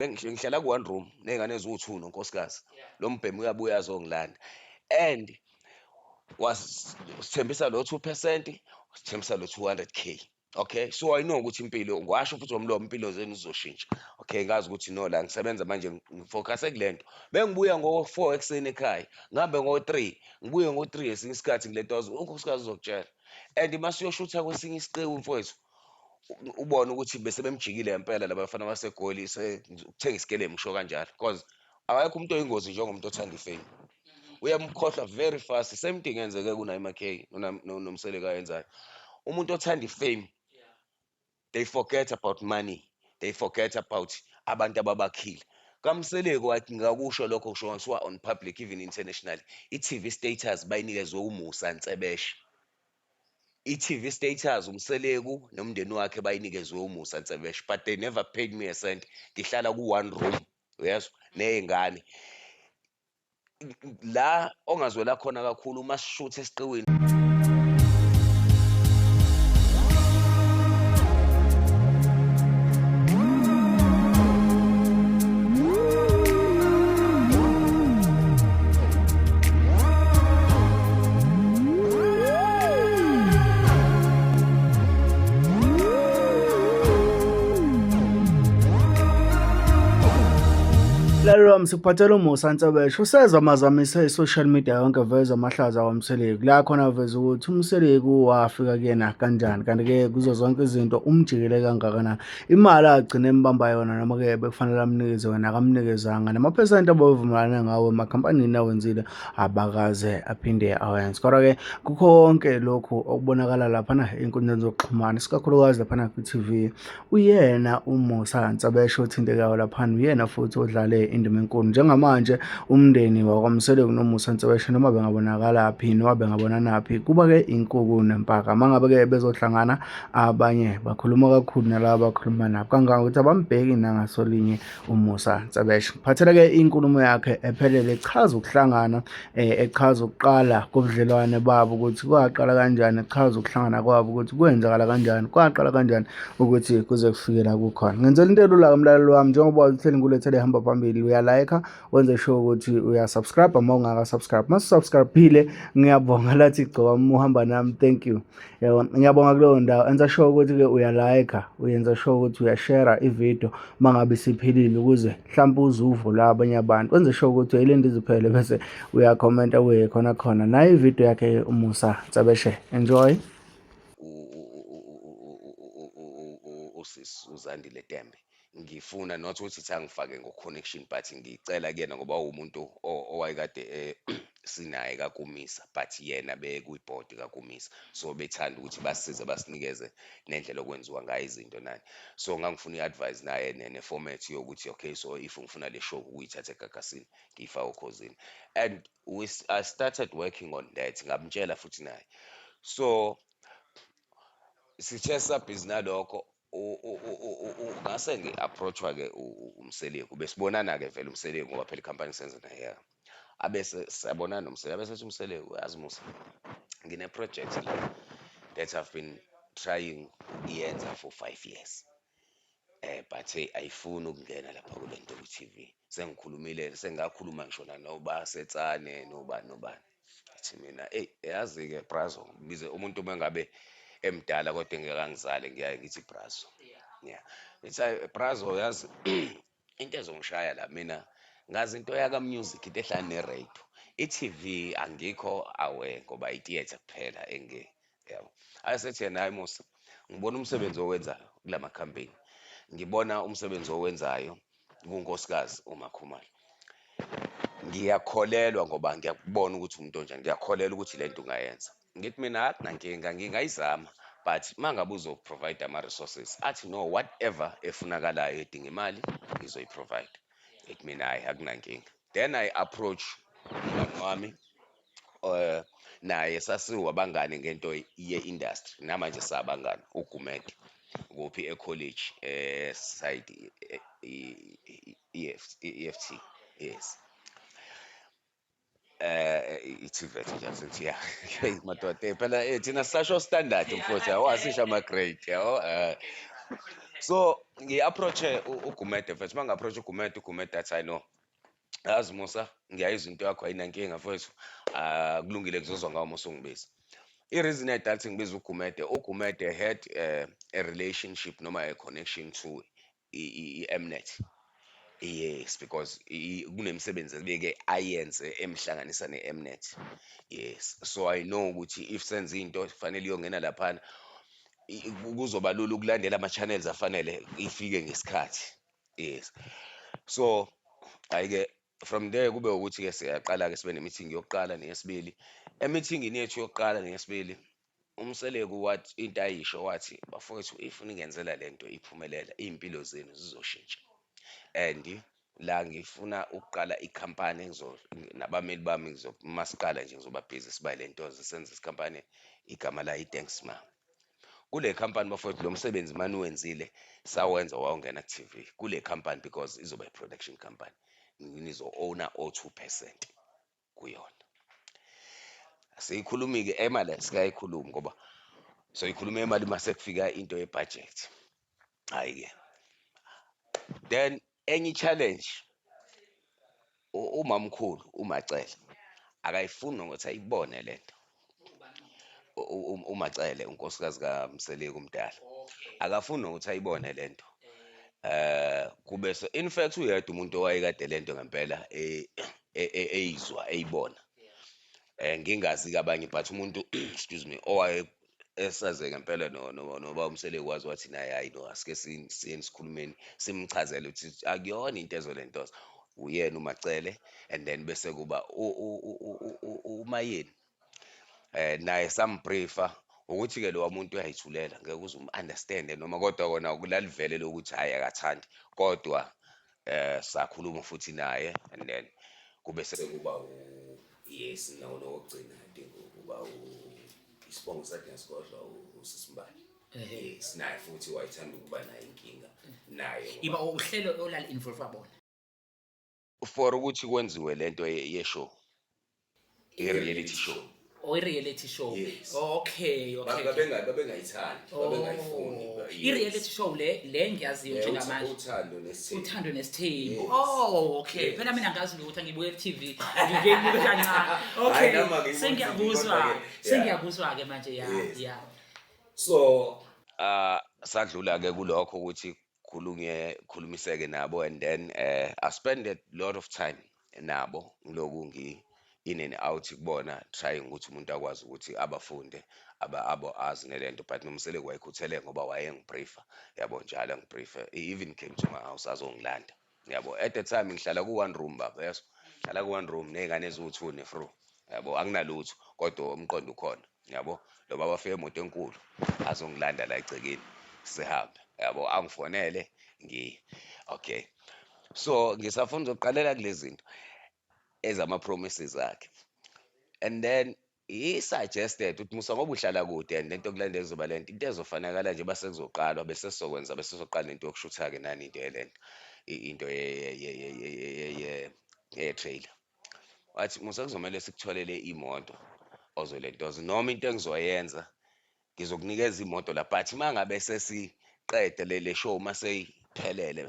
Ngihlala ku-one room ney'ngane eziwu-two nonkosikazi. Lo mbhemu uyabuya azongilanda and wasithembisa lo 2%, wasithembisa lo 200K. Okay, so I know ukuthi impilo, ngiwasho futhi ngomlomo, impilo zenu zizoshintsha. Okay, ngazi ukuthi no, la ngisebenza manje ngifocuse kule nto. Bengibuya ngo-4 ekuseni ekhaya, ngihambe ngo-3, ngibuye ngo-3 esinye isikhathi ngile nto, unkosikazi uzokutshela. And masiyoshutha kwesinye isiqiwu mfowethu, ubone ukuthi bese bemjikile ngempela laba bafana baseGoli, ukuthenga isikelemu ngisho kanjalo, because akekho umuntu oyingozi njengomuntu othanda ifame. Uyamkhohlwa very fast. Same thing yenzeke kuNaima K noMseleku ayenzayo. Umuntu othanda ifame, they forget about money, they forget about abantu ababakhile. KaMseleku wathi ngakusho lokho kusho ngasuka on public even internationally, i-TV status bayinikezwe uMusa Ntsebeshe. I-TV status uMseleku nomndeni wakhe bayinikezwe uMusa Ntsebeshe, but they never paid me a cent. Ngihlala ku-one room, uyezwa, ney'ngane. La ongazwela khona kakhulu uma sishutha esiqiwini. Mlaleli wami, sikuphathela uMusa Ntsebeshe usezamazamise i-social media yonke veza amahlaza kwaMseleku, la khona aveza ukuthi uMseleku wafika kuyena kanjani, kanti-ke kuzo zonke izinto umjikele kangakanani, imali agcine embamba yona noma-ke bekufanele amnikeze wena akamnikezanga, namaphesenti ababevumelane ngawo emakhampanini awenzile abakaze aphinde awenze. Kodwa-ke kukho konke lokhu okubonakala laphana ey'nkundleni zokuxhumana, isikakhulukazi laphana kwi-TV, uyena uMusa Ntsabeshe othintekayo laphana, uyena futhi odlale indima enkulu. Njengamanje umndeni wakwaMseleku noMusa Ntsabeshe noma bengabonakalaphi noma bengabonanaphi, kuba-ke inkuku nempaka. Uma ngabe-ke bezohlangana abanye bakhuluma kakhulu nalaba abakhuluma nabo, kangangokuthi abambheki nangasolinye uMusa Ntsabeshe. Ngiphathele-ke inkulumo yakhe ephelele echaza ukuhlangana, echaza ukuqala kobudlelwane babo ukuthi kwaqala kanjani, echaza ukuhlangana kwabo ukuthi kwenzakala kanjani, kwaqala kanjani ukuthi kuze kufike la kukhona. Ngenzela into elula-ke mlaleli wami, njengoba wazi uhleli ngkulethele ihamba phambili, uyalayikha, wenze sure ukuthi uyasubscribe uma ungaka-subscribe. Uma usubscribe-ile ngiyabonga, lathi gcoka uma uhamba nami, thank you. Yabo, ngiyabonga kuleyo ndawo. Enza sure ukuthi-ke uyalayikha, uyenza sure ukuthi uyashera ividiyo uma ngabe isiphilile, ukuze mhlawumpe uzuvo lwabanye abantu. Wenze sure ukuthi uyayilinda iziphele bese uyakhomenta kuye khona khona. Nayo ividiyo yakhe uMusa Ntsabeshe. Enjoy. Usisi uZandile Tembe, ngifuna not ukuthi ithi angifake ngo-connection, but ngicela kuyena ngoba uwumuntu owayekade sinaye kaKumisa, but yena bekuyibhodi kaKumisa, so bethanda ukuthi basisize basinikeze nendlela okwenziwa ngayo izinto nani. So ngangifuna i-advice naye ne-format yokuthi okay, so if ngifuna le show ukuyithatha eGagasini ngiyifake oKhozini, and I started working on that, ngamtshela futhi naye. So sithe sabhizi nalokho, ngase ngi-approach-wa-ke uMseleku, besibonana-ke vele uMseleku ngoba phela ikhampani senza naye. Abese siyabonana noMseleku, abese ethi uMseleku, uyazi Musa, ngine-project la that I've been trying ukuyenza for 5 years. But hey, ayifuni ukungena lapha kule nto ku-TV. Sengikhulumile, sengakhuluma ngisho nanoba Setsane nobani nobani. Athi mina, eyi, yazi-ke brazo, ngibize umuntu uma ngabe emdala kodwa engeke angizale, ngiyaye ngithi brazo. Yeah. Ngithi hayi brazo, yazi into ezongishaya la mina ngazi into yaka music, into ehlala ne-radio. I-TV angikho aware ngoba i-theatre kuphela enge yabo. Ayesethi yena, hayi Musa, ngibona umsebenzi owenzayo kulama campaign. Ngibona umsebenzi owenzayo kunkosikazi uMakhumalo. Ngiyakholelwa ngoba ngiyakubona ukuthi umuntu onjani, ngiyakholelwa ukuthi lento ungayenza. Ngithi mina akunankinga, ngingayizama, but mangabe uzoprovide ama-resources, athi no, whatever efunakalayo edinga imali ngizoyi-provide. Ngithi mina hhayi akunankinga. Then I approach umngani wami, naye sasiwabangani ngento ye-industry, namanje sabangani, uGumede kuphi e-college side EFT, yes. I-TVET nje asithi ya madoda phela thina sisasho standard mfowethu, yabo, asisho ama-grade yabo. So Ngi-approach-e uGumede mfethu. Uma ngi-approach uGumede, uGumede athi, "Hayi no, yazi Musa, ngiyayizwa into yakho, ayinankinga mfethu, ah, kulungile, ngizozwa ngawo uma usungibiza." I-reason eyadala ukuthi ngibize uGumede, uGumede had a relationship noma a connection to i-M-Net. Yes, because kunemisebenzi ebeke ayenze emhlanganisa ne-M-Net. Yes, so I know ukuthi if senza into kufanele iyongena laphana, kuzoba lula ukulandela ama-channels afanele, ifike ngesikhathi. Yes, so hhayi-ke, from there kube ukuthi-ke siyaqala-ke sibe ne-meeting yokuqala neyesibili. E-meeting-ini yethu yokuqala neyesibili, uMseleku wathi into ayisho, wathi, "Bafowethu, if ningenzela lento iphumelela, iy'mpilo zenu zizoshintsha, and la ngifuna ukuqala ikhampani nabameli bami, masiqala nje ngizoba busy siba le nto, senze isikhampani, igama layo i-Thanks Ma. Kule khampani bafowethu, lo msebenzi mani uwenzile, sawenza wawungena ku-TV kule khampani, because izoba i-production company, nizo-own-a o-2% kuyona." Asiyikhulumi-ke emali, asikayikhulumi ngoba soyikhuluma imali mase kufika into ye-budget. Hhayi-ke, then enye i-challenge, umamkhulu uMacele akayifuni nokuthi ayibone lento. UMacele, unkosikazi kaMseleku umdala, akafuni nokuthi ayibone lento. Kube so, in fact uyedwa umuntu owayekade lento ngempela eyizwa, eyibona, ngingazi-ke abanye, but umuntu, excuse me, owaye esaze ngempela noba uMseleku wazi, wathi naye, "Hayi no, asike siyeni sikhulumeni, simchazele ukuthi akuyona into ezolentoza," uyena uMacele. And then bese kuba uMayeni, naye sambriefa ukuthi-ke lowa muntu uyayithulela, ngeke uze umu-understand-e noma, kodwa kona kulalivele lokuthi hhayi, akathandi, kodwa sakhuluma futhi naye. And then kube sekuba yes, nowokugcina, I think kuba isibongo sakhe ngiyasikhohlwa, uSisimbali. Yes, naye futhi wayethanda ukuba naye inkinga naye ngoba Iba uhlelo olali involve bona? For ukuthi kwenziwe lento ye-show, i-reality show. O, i-reality show? Yes. Okay. Babengayithandi, babengayifuni. Oh, i-reality show le ngiyaziyo njengamanje. Uthando Nesithembu. Uthando Nesithembu. Yes. Oh, okay. Yes. Phela mina ngazi lutho, ngibuke ku-TV, ngike ngibuke kancane. Hhayi, Okay. nami angiyiboni Sengiyakuzwa. TV, kodwa-ke, yeah. Sengiyakuzwa ke manje, ya. Yes. Ya. So sadlula ke kulokho ukuthi khulunye, khulumiseke nabo, and then I spend a lot of time nabo, ngiloku ngi in and out kubona, trying ukuthi umuntu akwazi ukuthi abafunde, aba abo azi nelento, but noMseleku wayekhuthele ngoba wayengibriefa, yabo, njalo angibriefa. He even came to my house azongilanda, yabo. At the time ngihlala ku one room, baba, yes, ngihlala ku one room ney'ngane eziwu-2 nefru, yabo, anginalutho kodwa umqondo ukhona, yabo. Lo baba afike emoto enkulu azongilanda la egcekeni, sihambe, yabo, angifonele ngiye. Okay, so ngisafuna ukuqalela kulezi zinto ezama-promises akhe, and then he suggested ukuthi, "Musa, ngoba uhlala kude and lento kulandela izoba lento, into ezofanakala nje base kuzoqalwa, bese sizokwenza, bese sizoqala lento yokushutha-ke nani, into yelento, into ye-trailer." Wathi, "Musa, kuzomele sikutholele imoto ozolentoza, noma into engizoyenza, ngizokunikeza imoto la, but uma ngabe sesiqede le show, uma seyiphelele,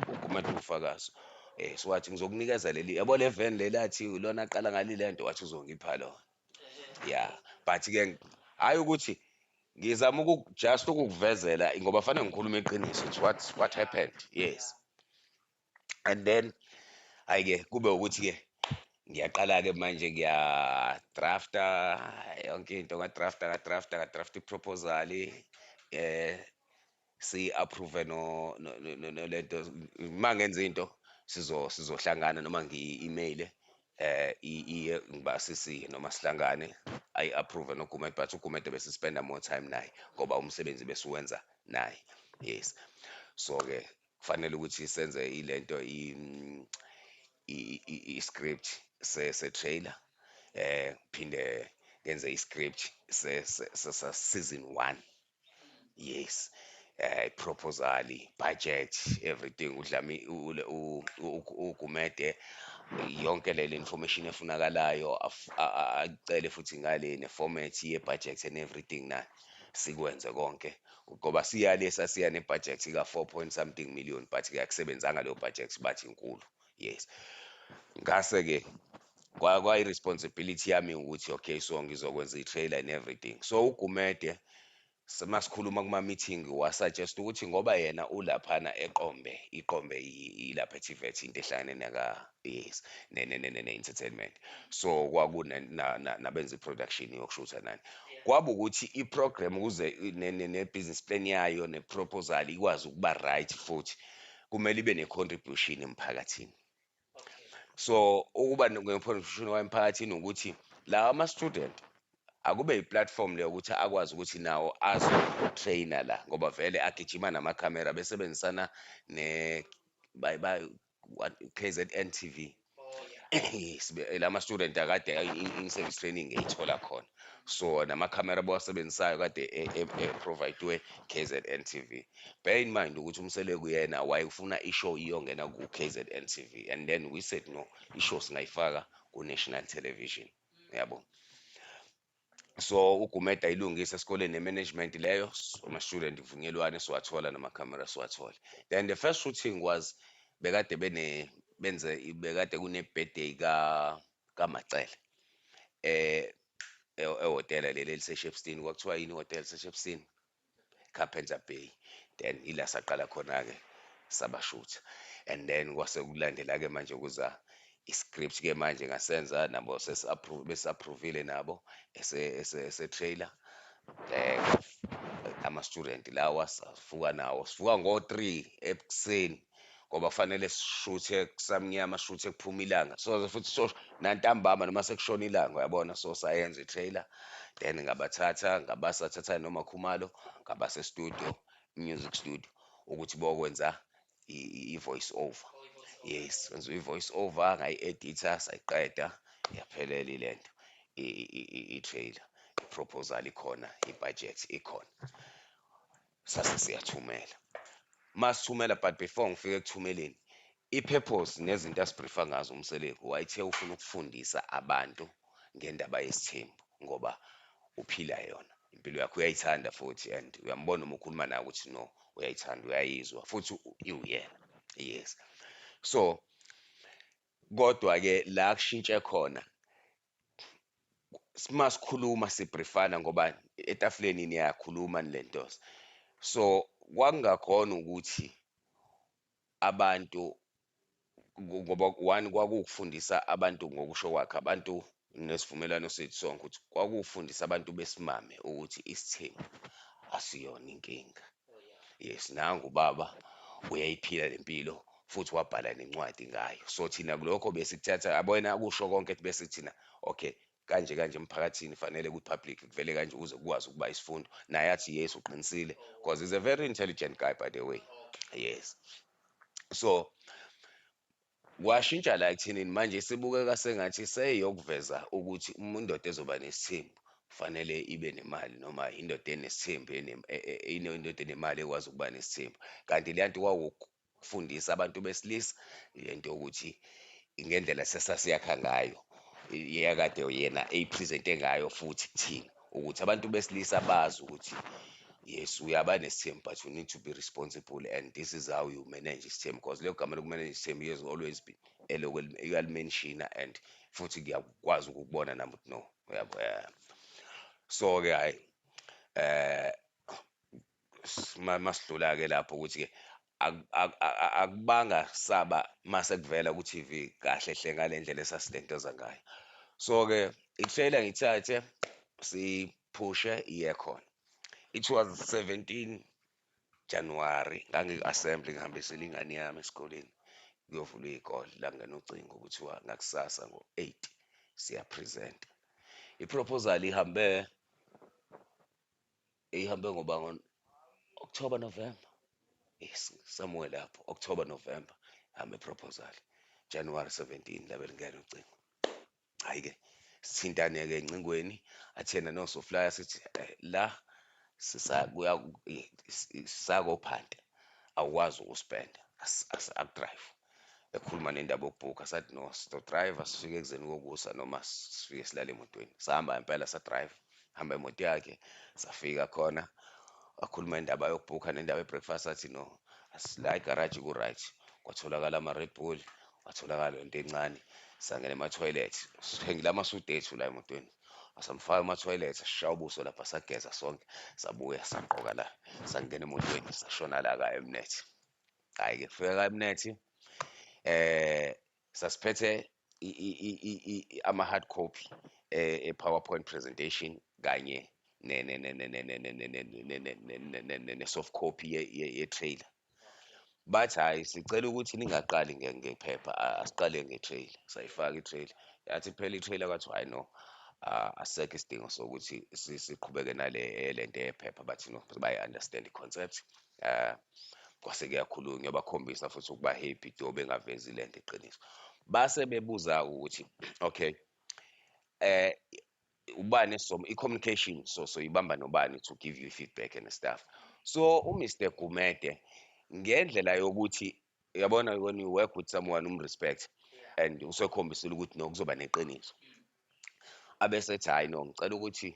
uGumede ufakazi, so wathi ngizokunikeza leli, yabo, le van leli," athi lona aqala ngale lento, wathi uzongipha lona. Yeah, but ke hayi ukuthi ngizama just ukukuvezela ngoba fanele ngikhulume iqiniso, it's what happened. Yes, and then hayi ke, kube ukuthi ke ngiyaqala ke manje, ngiyadrafta yonke into, ngadrafta, ngadrafta, ngadrafta i-proposal, si-approve no lento. Uma ngenza into sizohlangana noma ngi-email iye ngiba CC noma sihlangane, ayi-approve noGumede, but uGumede bese spenda more time naye ngoba umsebenzi besiwenza naye. Yes, so ke kufanele ukuthi senze ilento, i-script se-trailer, phinde ngenze i-script se season 1. Yes, proposal, budget, everything, udlami uGumede yonke le information efunakalayo, acele futhi ngale ne-format ye-budget and everything na. Sikwenze konke ngoba siyale sasiya ne-budget ka-4 point something million, but ke akusebenzanga leyo budget, bathi inkulu. Yes, ngase-ke kwayi-responsibility yami ukuthi okay, so ngizokwenza i-trailer and everything. So uGumede, masikhuluma kuma-meeting, wasuggest ukuthi ngoba yena ulaphana eQombe, iQombe ilapha e-TVET, into ehlangene naka, yes, ne-entertainment, so nabenza i-production yokushutha nani. Kwaba ukuthi i-program ukuze ne-business plan yayo ne-proposal ikwazi ukuba right, futhi kumele ibe ne-contribution emphakathini. So ukuba ne-contribution emphakathini ukuthi lawa ama-student akube i-platform leyo ukuthi akwazi ukuthi nawo azo-trainer la, ngoba vele agijima namakhamera besebenzisana ne KZN TV. Yes, lama student akade in-service training eyithola khona, so namakhamera abawasebenzisayo kade e-provide-we KZN TV. Bear in mind ukuthi uMseleku yena wayefuna i-show iyongena ku-KZN TV, and then we said no, i-show singayifaka ku-national television, yabo. So uGumede ayilungise esikoleni ne-management leyo, ama-student kuvunyelwane, siwathola namakhamera, siwathole. Then the first shooting was bekade bene benze bekade kune-birthday ka kaMacele ehhotela leli elise-Shepstone. Kwakuthiwa yini ihhotela lise-Shepstone? Carpenter Bay. Then ila saqala khona-ke sabashutha, and then kwase kulandela-ke manje kuza i-script-ke manje, ngasenza nabo sesi-approve, besi-approve-ile nabo ese-trailer. Ama-student lawa savuka nawo, sivuka ngo-3 ekuseni ngoba kufanele sishuthe kusamnyama, sishuthe kuphuma ilanga, so futhi so nantambama noma sekushona ilanga, uyabona. So sayenza i-trailer, then ngabathatha ngabasathatha noma Khumalo, ngabase studio, music studio, ukuthi bokwenza i-voice over. Yes, kwenziwa i-voice over, ngayi-editha, sayiqeda, yaphelela ilento i-trailer. I-proposal ikhona, i-budget ikhona, sase siyathumela. Masithumela, but before ngifike ekuthumeleni, i-purpose nezinto asibriefa ngazo uMseleku, wayethe ufuna ukufundisa abantu ngendaba yesithembu ngoba uphila yona impilo yakhe, uyayithanda futhi, and uyambona uma ukhuluma naye ukuthi no, uyayithanda, uyayizwa futhi iwuyena. Yes, so kodwa-ke la kushintshe khona, masikhuluma sibriefana ngoba etafuleni niyakhuluma nilentoza, so kwakungakhona ukuthi abantu, ngoba one kwakuwukufundisa abantu ngokusho kwakhe abantu nesivumelwano sethu sonke ukuthi kwakuwufundisa abantu besimame ukuthi isithembu asiyona inkinga. Yes, nangu ubaba uyayiphila lempilo futhi wabhala nencwadi ngayo. So thina kulokho besikuthatha yabona akusho konke, bese thina okay, kanje kanje emphakathini fanele kwi-public kuvele kanje ukuze kukwazi ukuba isifundo. Naye athi yes, uqinisile, because he's a very intelligent guy, by the way. Yes, so kwashintsha la ekuthenini manje sibukeka sengathi seyiyokuveza ukuthi uma indoda ezoba nesithembu kufanele ibe nemali, noma indoda enesithembu indoda enemali ekwazi ukuba nesithembu, kanti le nto kwakufundisa abantu besilisa lento yokuthi ngendlela sesasiyakha ngayo yakade yena eyipresente ngayo futhi kuthina ukuthi abantu besilisa bazi ukuthi yes, uyaba nesithembu, but you need to be responsible and this is how you manage isithembu, because lelo gama lokumanage isithembu has always been elokhu uyalimenshina and futhi ngiyakwazi ukukubona nami ukuthi no, uyabo. Yeah. So-ke hhayi, masidlula-ke lapho ukuthi-ke akubanga saba mase kuvela ku-TV kahle hle ngale ndlela esasilentoza ngayo. So-ke i-trailer ngithathe siyiphushe iye khona. It was 17 January, ngangiku-assembly, ngihambisile ingane yami esikoleni kuyovulwa iy'kole, la kungena ucingo kuthiwa ngakusasa ngo-8 siya-present-a. I-proposal ihambe ngoba ngo-October, November, yes, somewhere lapho October, November hambe proposal, January 17 labe lingena ucingo. Hhayi-ke, sithintane-ke encingweni, athi yena no, soflaya, sithi la sisakophanta, awukwazi ukuspenda, akudrive. Ekhuluma nendaba yokubhukha, sathi no, sizodrayiva sifike ekuzeni kokusa noma sifike silale emotweni. Sahamba impela, sadrayiva. Hamba imoto yakhe, safika khona, wakhuluma indaba yokubhukha nendaba ye-breakfast. Athi no, la igaraji ku-right. Kwatholakala ama-Red Bull, kwatholakala into encane. Sangena ema-toilet, sithengile amasudi ethu la emotweni, asamfaka ema-toilet, sishaya ubuso lapha, sageza sonke, sabuya, sagqoka la, sangena emotweni, sashona la ka-M-Net. Hhayi-ke, kufika ka-M-Net, sasiphethe ama-hard copy e-PowerPoint presentation kanye ne-soft copy ye-trailer. Bathi hhayi, sicela ukuthi ningaqali ngephepha, asiqale nge-trailer. Sayifaka i-trailer, yathi kuphela i-trailer, kwathiwa hhayi no, asisekho isidingo sokuthi siqhubeke nale lento yephepha. Bathi no, bayi-understand i-concept. Kwase kuyakhulunywa, bakhombisa futhi ukuba happy though bengavezi lento iqiniso. Base bebuza ukuthi okay, ubani i-communication, so ibamba nobani to give you feedback and stuff. So uMr Gumede, ngendlela yokuthi uyabona, when you work with someone um-respect and usekhombisile ukuthi no, kuzoba neqiniso, abesethi hhayi no, ngicela ukuthi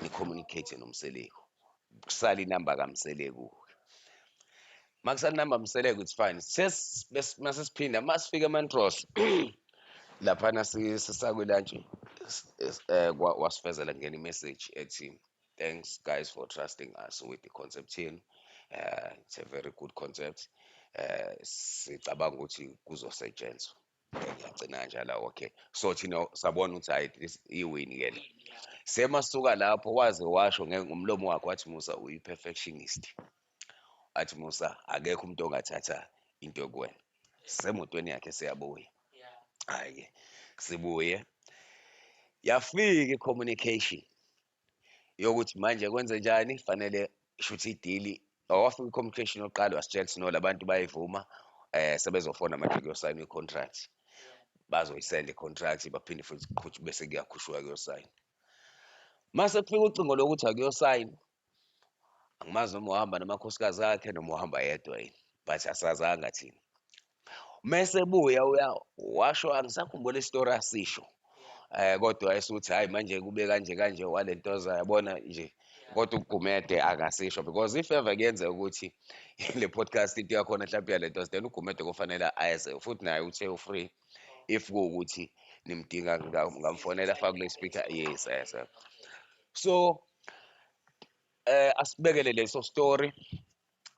ni-communicate noMseleku, kusala inamba kaMseleku. Makusala inamba Mseleku, it's fine. Mase siphinda masifika eMontrose laphana, sisakwi-lunch, wasifezela ngena i-message ethi, "Thanks guys for trusting us with the concept yenu. It's a very good concept. Sicabanga ukuthi kuzosetshenzwa." Then yagcina kanjalo. Okay, so thina sabona ukuthi hhayi, this iwini-ke le. Semasuka lapho, waze washo ngomlomo wakhe, wathi, "Musa, uyi-perfectionist." Athi, "Musa, akekho umuntu ongathatha into kuwena." Semotweni yakhe siyabuya. Hhayi-ke, sibuye, yafika i-communication yokuthi manje kwenze njani, fanele shuthi i-deal. Wafika i-communication yokuqala, wasitshela ukuthi no, labantu bayayivuma, sebezofona manje kuyosayinwa i-contract, bazoyisenda i-contract, baphinde futhi kuqhutshwe, bese kuyakhushulwa kuyosayina. Mase kufika ucingo lokuthi akuyosayinwa, angimazi noma uhamba namakhosikazi akhe noma uhamba yedwa yini, but asazanga thina. Mese buya uya washo, angisakhumbuli isitori asisho, kodwa wayesuthi hhayi, manje kube kanje kanje walentoza, yabona nje. Kodwa uGumede akasisho, because if ever kuyenzeka ukuthi le podcast into yakhona mhlawumbe yalentoza, then uGumede kufanele aze futhi naye uthe u-free if kuwukuthi nimdinga, ngamfonela, afake kule speaker. Yes. So asibekele leso story,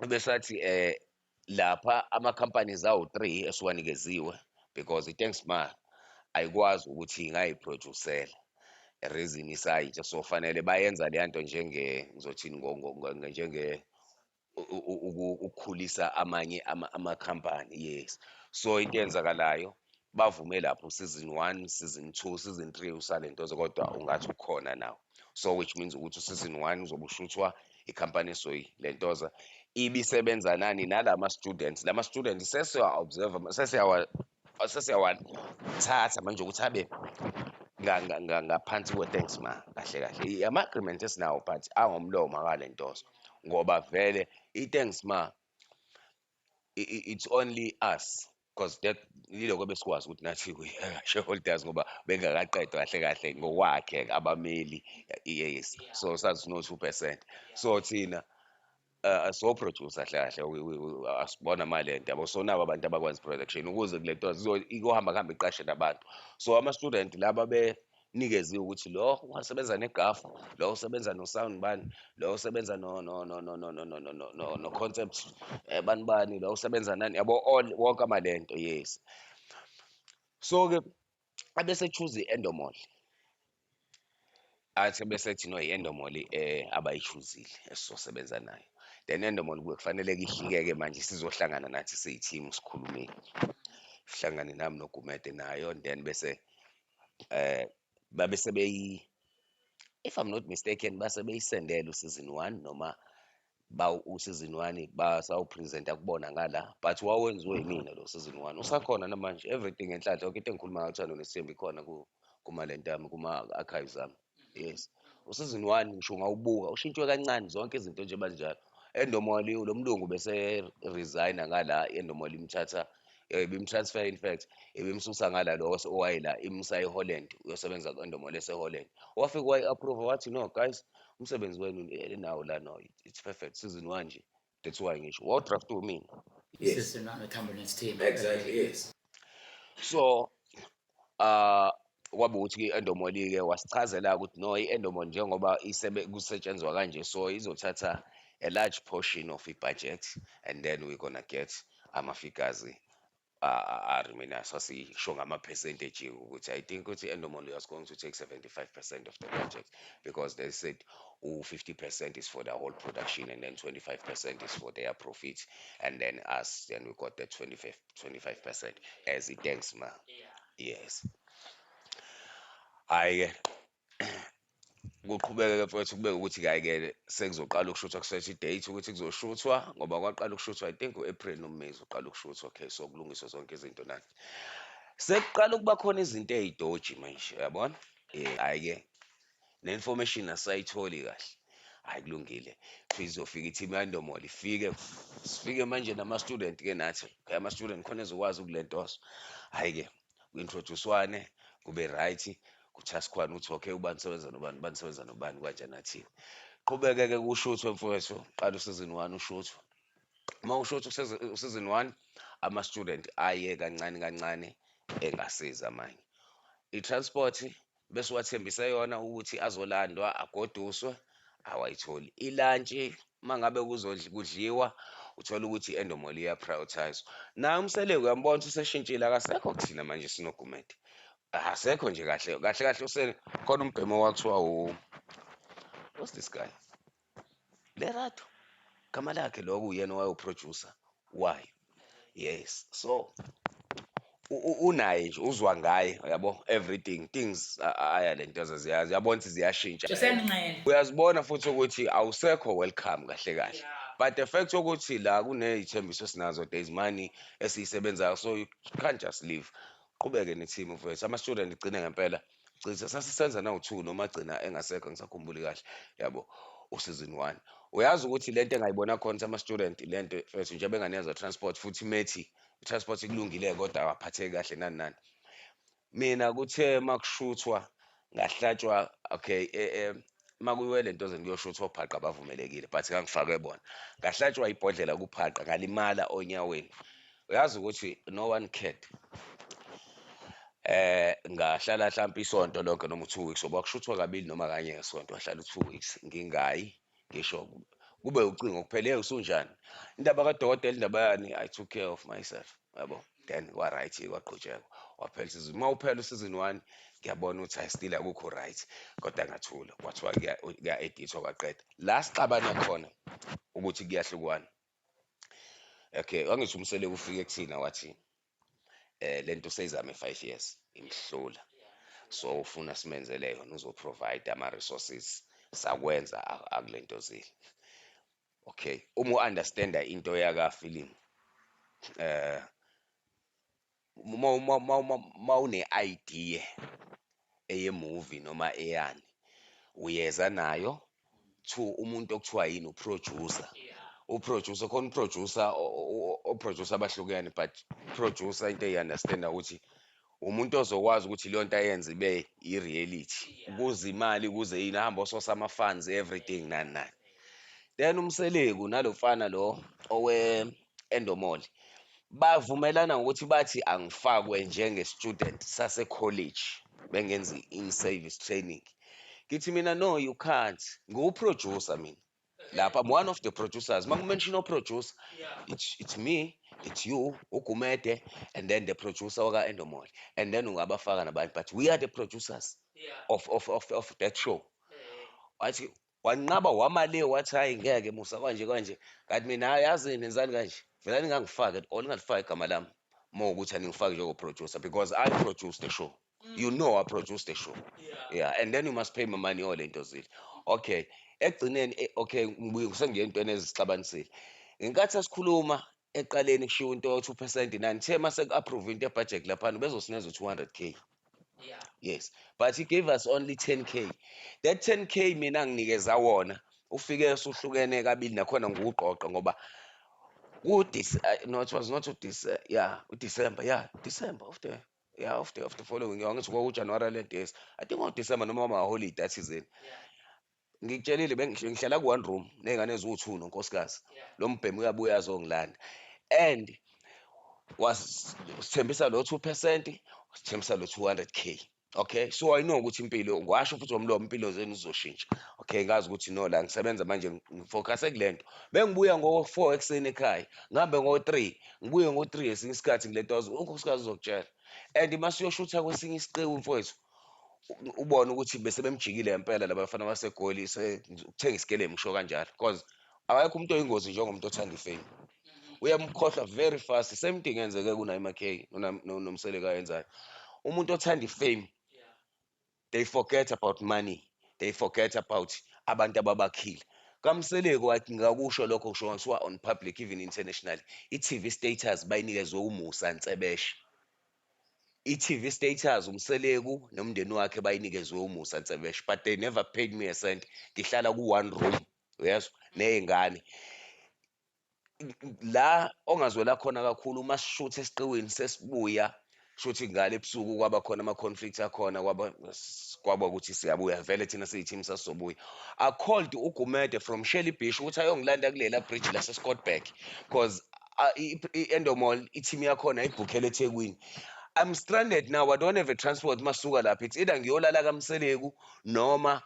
besathi lapha ama companies awu3 esiwanikeziwe, because i-Thanks Ma ayikwazi ukuthi ingayiproducela reason isayitsha, so fanele bayenza leya nto njenge, ngizothini, njenge ukukhulisa amanye ama-company. Yes, so into eyenzakalayo, bavume lapho season 1, season 2, season 3 usalentozo, kodwa ungathi ukhona nawo. So which means ukuthi season 1 uzobe ushuthwa ikhampani esoyi lentoza ibisebenza nani nalama students. Lama students sesiya-observe, sesiyawathatha manje ukuthi abe ngaphansi kwe-Thanks Ma. Kahle kahle ama-agreement esinawo, but angomlomo akalentozo, ngoba vele i-Thanks Ma, it's only us, because that yiloko besikwazi ukuthi nathi we are shareholders, ngoba bengakaqedwa kahle kahle ngokwakhe abameli. Yes, so sazi no 2%, so thina so-producer kahle kahle asibona amalento yabo. So nabo abantu abakwazi production ukuze kule nto ikohamba kuhambe iqashe nabantu. So ama-student laba benikeziwe ukuthi lo wasebenza negafu, lo usebenza no-sound bani, lo usebenza no no no no no no no no no no no concept, bani bani, lo usebenza nani, yabo, all wonke amalento. Yes, so-ke abese choose i-Endomall, athi bese ethi no, i-Endomall abayi-choose-ile esizosebenza nayo. Then Endomall kube kufanele-ke ihlike-ke manje sizohlangana nathi siyi-team, sikhulumeni, sihlangane nami noGumede nayo, and then bese babe sebeyi, if I'm not mistaken, base beyisendele u-season 1 noma ba u-season 1 basawupresenta kubona ngala, but wawenziwe yimina lo season 1, usakhona namanje everything. Enhlanhla yonke into engikhuluma ngayo, Uthando Nesithembu, ikhona kumalento yami, kuma-archives ami. Yes, u-season 1 ngisho ungawubuka ushintshwe kancane zonke izinto nje banjalo. Endomall lo mlungu bese resigna ngala, Endomall imthatha. Ibimtransfer, in fact ibimsusa ngala lo owayela, imsa eHolland, uyosebenza ku-Endemol eseHolland. Wafika wayi-approve, wathi, "No guys, umsebenzi wenu nawo la, no, it's perfect." Season 1 nje, that's why ngisho wadraft mina. Yes. Season 1 Uthando Nesithembu. Exactly, yes. So kwabe ukuthi i-Endemol-ke wasichazela ukuthi no, i-Endemol njengoba isebe kusetshenzwa kanje, so izothatha a large portion of i-budget and then we're gonna get ama-figures a-remain. Sasisho ngama-percentage ukuthi I think ukuthi i-Endemol was going to take 75% of the budget, because they said u-50% is for the whole production and then 25% is for their profit, and then us, then we got the 25% as i-thanks ma. Yes. Hhayi-ke, kuqhubeke-ke mfowethu, kube ukuthi hhayi-ke sekuzoqala ukushuthwa, kusetha i-date ukuthi kuzoshuthwa, ngoba kwaqala ukushuthwa I think u-April noma May uzoqala ukushuthwa. Okay, so kulungiswa zonke izinto nani. Sekuqala ukuba khona izinto ey'dodgy manje, uyabona? Hhayi-ke ne-information asayitholi kahle. Hhayi kulungile, izofika i-team ya-Endemol ifike, sifike manje nama-student-ke nathi, okay, ama-student khona ezokwazi ukulentozo. Hhayi-ke ku-introduce-wane kube right, kuthaskwane ukuthi okay, ubani usebenza nobani, ubani usebenza nobani, kanjani nathini. Qhubeke-ke kushuthwe mfowethu, qala u-season 1 ushuthwe. Uma ushuthwa u-season 1, ama-student aye kancane kancane engasizi amanye. I-transport bese wathembise yona ukuthi azolandwa agoduswe, awayitholi. I-lunch uma ngabe kudliwa, uthola ukuthi i-Endemol iya-prioritise. Naye uMseleku uyambona ukuthi useshintshile, akasekho kuthina manje sinoGumede. Akasekho nje kahle kahle kahle, use khona umbhemu owakuthiwa what's this guy? Lerato. Gama lakhe lokho, uyena owayewu-producer wayo. Yes. So unaye nje uzwa ngaye, uyabo, everything things aya lento ziyazi, uyabona ukuthi ziyashintsha. Useyanqena. Uyazibona futhi ukuthi awusekho welcome kahle kahle. But the fact yokuthi la kuney'thembiso esinazo, there is money esiyisebenzayo, so you can't just leave. Qhubeke ne-team mfowethu, ama-student igcine ngempela gcina sasisenza nawu-2 noma agcina engasekho, ngisakhumbuli kahle, yabo, u-season 1. Uyazi ukuthi lento engayibona khona ukuthi ama-student lento mfethu njengoba enganikezwa transport, futhi methi i-transport ikulungile kodwa awaphatheki kahle nani nani. Mina kuthe makushuthwa ngahlatshwa, okay, makuyiwe le nto kuyoshuthwa ophaqa abavumelekile, but ngangifakwe bona. Ngahlatshwa ibhodlela kuphaqa, ngalimala onyaweni. Uyazi ukuthi no one cared. Ngahlala hlampe isonto lonke noma u-2 weeks, ngoba kushuthwa kabili noma kanye ngesonto, ngahlala u-2 weeks ngingayi, ngisho kube ucingo kuphela, hey usunjani? Indaba kadokotela, indaba yani, I took care of myself, yabo. Then kwa-right, kwaqhutshekwa, waphela season. Uma uphela u-season 1, ngiyabona ukuthi hayi, still akukho right, kodwa ngathula, kwathiwa kuya-edithwa, kwaqeda. La sixabana khona ukuthi kuyahlukwana. Okay, wangithi uMseleku ufike kuthina wathi lento seyizame 5 years imhlula, so ufuna simenzele yona, uzoprovide ama-resources, sakwenza akulento zile. Okay, uma u-understanda into yaka-film, uma une-idea eye-movie noma eyani, uyeza nayo to umuntu okuthiwa yini, u-producer. U-producer khona, u-producer, o-producer abahlukene, but producer into eyi-understand-a ukuthi umuntu ozokwazi ukuthi leyo nto ayenze ibe i-reality, kuze imali, kuze yini, ahambe ososa ama-funds, everything, nani nani. Then uMseleku nalo mfana lo owe-Endemol bavumelana ngokuthi bathi angifakwe njenge-student sase-college, bengenza i-in-service training. Ngithi mina, no, you can't, ngiwu-producer mina lapha, I'm one of the producers. Maku-mention o-producer, it's me, it's you, uGumede, and then the producer waka-Endemol, and then ungabafaka nabanye, but we are the producers of that show. Wathi wanqaba, wamale, wathi hayi ngeke Musa, kanje kanje. Kanti mina, hayi, yazi nenzani kanje, vele ningangifaki at all, ningalifaki igama lami uma ukuthi aningifaki njengo-producer, because I produce the show. You know I produce the show. Yeah, and then you must pay my money, all lento zile. Okay, ekugcineni okay, ngibuye sengiye entweni ezixabanisile. Ngenkathi asikhuluma eqaleni kushiwo into yo-2% nani, the mase ku-approve into ye-budget laphana bezosineza u-200K. Yes, but he gave us only 10K. That 10K mina nginikeza wona, ufike usuhlukene kabili nakhona nguqoqa ngoba No, it was not yeah, uDecember, yeah, December of the, yeah, of the following year. Angithi kwakuJanuary le days, I think ngoDecember noma ama-holiday athizeni. Ngikutshelile, bengihlala ku-one room ney'ngane eziwu-2 nonkosikazi. Lo mbhemu uyabuya azongilanda and wasithembisa lo 2%, wasithembisa lo 200K. Okay, so I know ukuthi impilo, ngiwasho futhi ngomlomo, impilo zenu zizoshintsha. Okay, ngazi ukuthi no, la ngisebenza manje, ngifocuse kule nto. Bengibuya ngo-4 ekuseni ekhaya, ngihambe ngo-3, ngibuye ngo-3 esinye isikhathi ngilento, unkosikazi uzokutshela. And masiyoshutha kwesinye isiqiwu mfowethu, ubone ukuthi bese bemjikile ngempela laba bafana baseGoli, ukuthenga isikelemu, ngisho kanjalo, because akekho umuntu oyingozi njengomuntu othanda ifame, uyamkhohlwa very fast. Same thing yenzeke kuNaima K noMseleku ayenzayo. Umuntu othanda ifame, they forget about money, they forget about abantu ababakhile. KaMseleku wathi, ngakusho lokho, kusho kuthiwa on public, even internationally, i-TV status bayinikezwe uMusa Ntsebeshe. I-TV status uMseleku nomndeni wakhe bayinikezwe uMusa Ntsebeshe, but they never paid me a cent. Ngihlala ku-one room, uyezwa, ney'ngane. La ongazwela khona kakhulu, uma sishutha esiqiwini, sesibuya shuthi ngale ebusuku, kwaba khona ama-conflict akhona, kwaba ukuthi siyabuya vele thina siyi-team, sasizobuya. I called uGumede from Shelly Beach ukuthi ayongilanda kulela bridge lase-Scottburgh, because i-Endemol, i-team yakhona ibhukhele eThekwini. I'm stranded now, I don't have a transport. Masuka lapha, it's either ngiyolala kaMseleku noma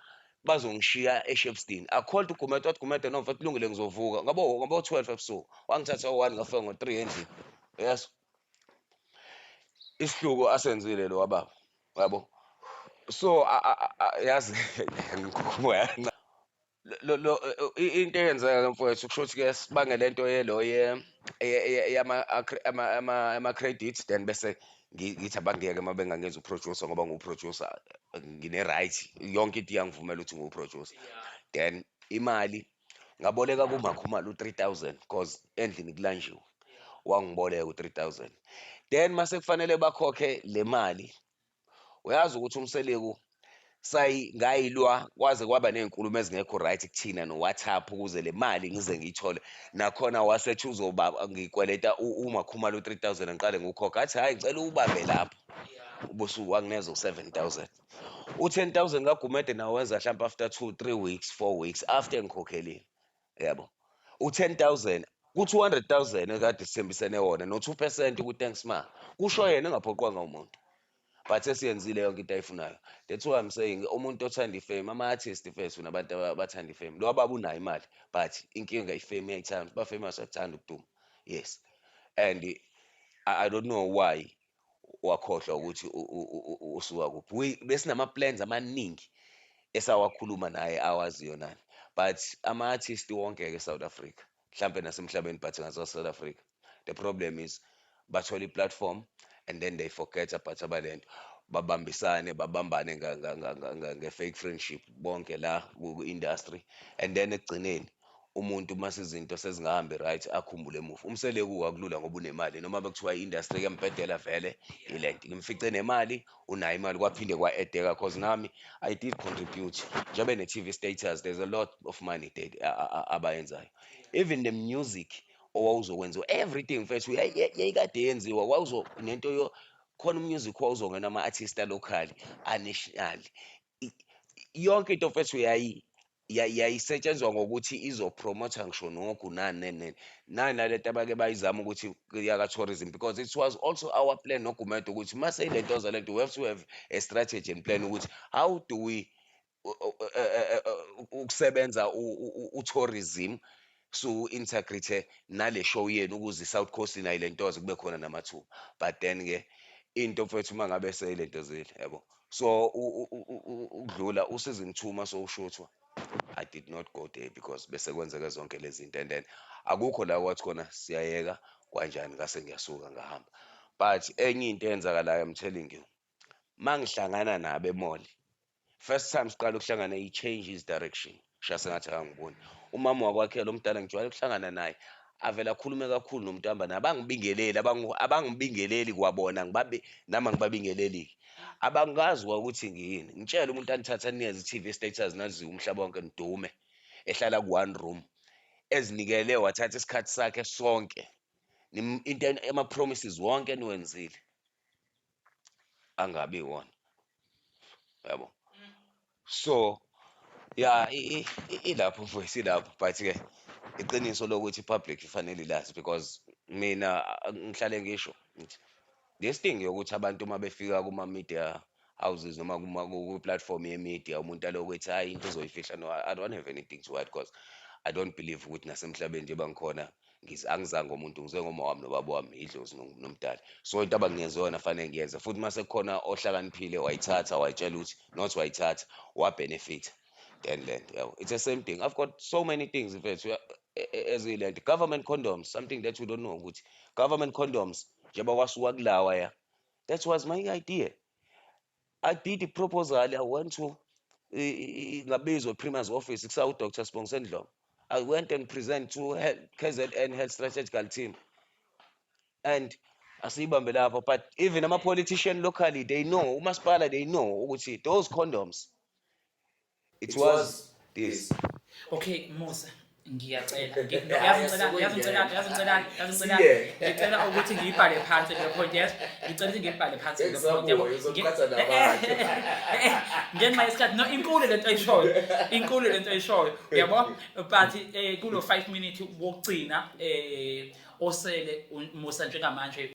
bazongishiya eShepstone. I called uGumede, wathi, "Gumede, no mfethu, kulungile, ngizovuka ngabo 12 ebusuku." Wangithatha o-1, ngafika ngo-3 endlini. Yes, isihluku asenzile lo wababa, yabo. So yazi ngikhuluma lo into eyenzeka mfowethu, kusho ukuthi ke sibange lento yelo ye yama ama credit, then bese ngithi abangeke uma bengangenza uproducer, ngoba ngiwuproducer, ngine right, yonke into iyangivumela ukuthi ngiwuproducer. Then imali ngaboleka kuMakhumalo u-3000, because endlini kulanjiwe, wangiboleka u-3000. Then mase kufanele bakhokhe le mali, uyazi ukuthi uMseleku sayi ngayilwa kwaze kwaba ney'nkulumo ezingekho right kuthina no-WhatsApp ukuze le mali ngize ngiyithole. Nakhona wasethi uzoba ngikweleta uMakhumalo u-3000, ngiqale ngiwukhokha, athi hhayi, ngicela uwubambe lapho ubusuku, wangineza u-7000. U-10,000 kaGumede nawo wenza mhlawumpe after 2 3 weeks, 4 weeks after ngikhokhelile, yabo. U-10,000 ku-200,000 ekade sithembisene wona, no-2% ku-thanks ma, kusho yena, engaphoqwanga umuntu, but sesiyenzile yonke into ayifunayo. That's why I'm saying umuntu othanda ifame, ama-artist first, nabantu abathanda ifame, lo baba unayo imali, but inkinga ifame iyayithanda, ba-famous, bayakuthanda ukuduma. Yes, and I don't know why wakhohlwa ukuthi usuka kuphi. Besinama-plans amaningi esawakhuluma naye awaziyo nani, but ama-artist wonke-ke e-South Africa, mhlampe nasemhlabeni, but ngase-South Africa the problem is bathola i-platform and then they forget about abalento, babambisane, babambane nge-fake friendship bonke la ku-industry, and then ekugcineni umuntu mase izinto sezingahambi right akhumbule emuva. UMseleku akulula ngoba unemali, noma bekuthiwa i-industry kuyambhedela vele ilento, ngimfice nemali, unayo imali, kwaphinde kwa-add-eka, cause nami I did contribute njengoba ne-TV status. There's a lot of money that abayenzayo, even the music owawuzokwenziwa, everything mfethu yayikade yenziwa, wawuzo nento yo khona, umusic wawuzongena ama-artist alocal, a-national, yonke into mfethu yayisetshenzwa ngokuthi izopromotha ngisho nogu nani nani nani nalento abake bayizama ukuthi yaka-tourism, because it was also our plan noGumede ukuthi mase ilento lento, we have to have a strategy and plan ukuthi how do we ukusebenza u-tourism, so integrate nale show yenu ukuze i-South Coast nayo lentoze kube khona namathuba. But then-ke into mfethu uma ngabe seyilentozile, yabo, so ukudlula u-season 2 masowushuthwa, I did not go there because bese kwenzeke zonke lezi zinto, and then akukho la kwathi khona siyayeka kanjani, ngase ngiyasuka ngahamba. But enye into eyenzakalayo, I'm telling you, mangihlangana nabo e-mall first time siqala ukuhlangana, he change his direction, shaya sengathi akangiboni. Umama wakwakhe lo mdala ngijwayele ukuhlangana naye, avele akhulume kakhulu nomuntu ohamba naye, abangibingeleli, abangibingeleli kwabona, ngibabe nami angibabingeleli, abangazi ukuthi ngiyini. Ngitshele umuntu anithatha anikeze i-TV status, naziwe umhlaba wonke, nidume, ehlala ku-one room. Ezinikele wathatha isikhathi sakhe sonke, into ama-promises wonke eniwenzile angabi iwona, yabo. So ya, ilapho mfowethu, ilapho, but-ke iqiniso lokuthi i-public ifanele ilazi because mina ngihlale ngisho ngithi this thing yokuthi abantu uma befika kuma-media houses noma kwi-platform ye-media, umuntu alokhu ethi, "Hhayi, into uzoyifihla." No, I don't have anything to hide because I don't believe ukuthi nasemhlabeni njengoba ngikhona angizange umuntu, ngize ngoma wami nobaba wami, idlozi nomdali. So into abangiyenze yona fanele ngiyenze, futhi mase kukhona ohlakaniphile wayithatha, wayitshela ukuthi not wayithatha wa-benefit, then lento, yabo, it's the same thing. I've got so many things, mfethu, eziyilento government condoms, something that you don't know ukuthi government condoms njengoba kwasuka kulawa ya, that was my idea. I did the proposal. I went to ngabizwa Premier's office kusa uDr Sibongiseni Dhlomo. I went and present to KZN Health Strategical Team and asiyibambe lapho, but even ama-politician locally, they know, umasipala, they know ukuthi those condoms, it was this. Okay Musa, ngiyacela. No, yazi ngicela, yazi ngicela, yazi ngicela, yazi ngicela, Siye. Ngicela ukuthi ngiyibhale phansi le point, yes, ngicela ukuthi ngiyibhale phansi le point, yabo. Ngisabuya, uzoqhatha nabantu. Ngenxa yesikhathi, no, inkulu lento ayishoyo, inkulu lento ayishoyo, uyabo, but kulo 5 minute wokugcina osele, Musa, njengamanje.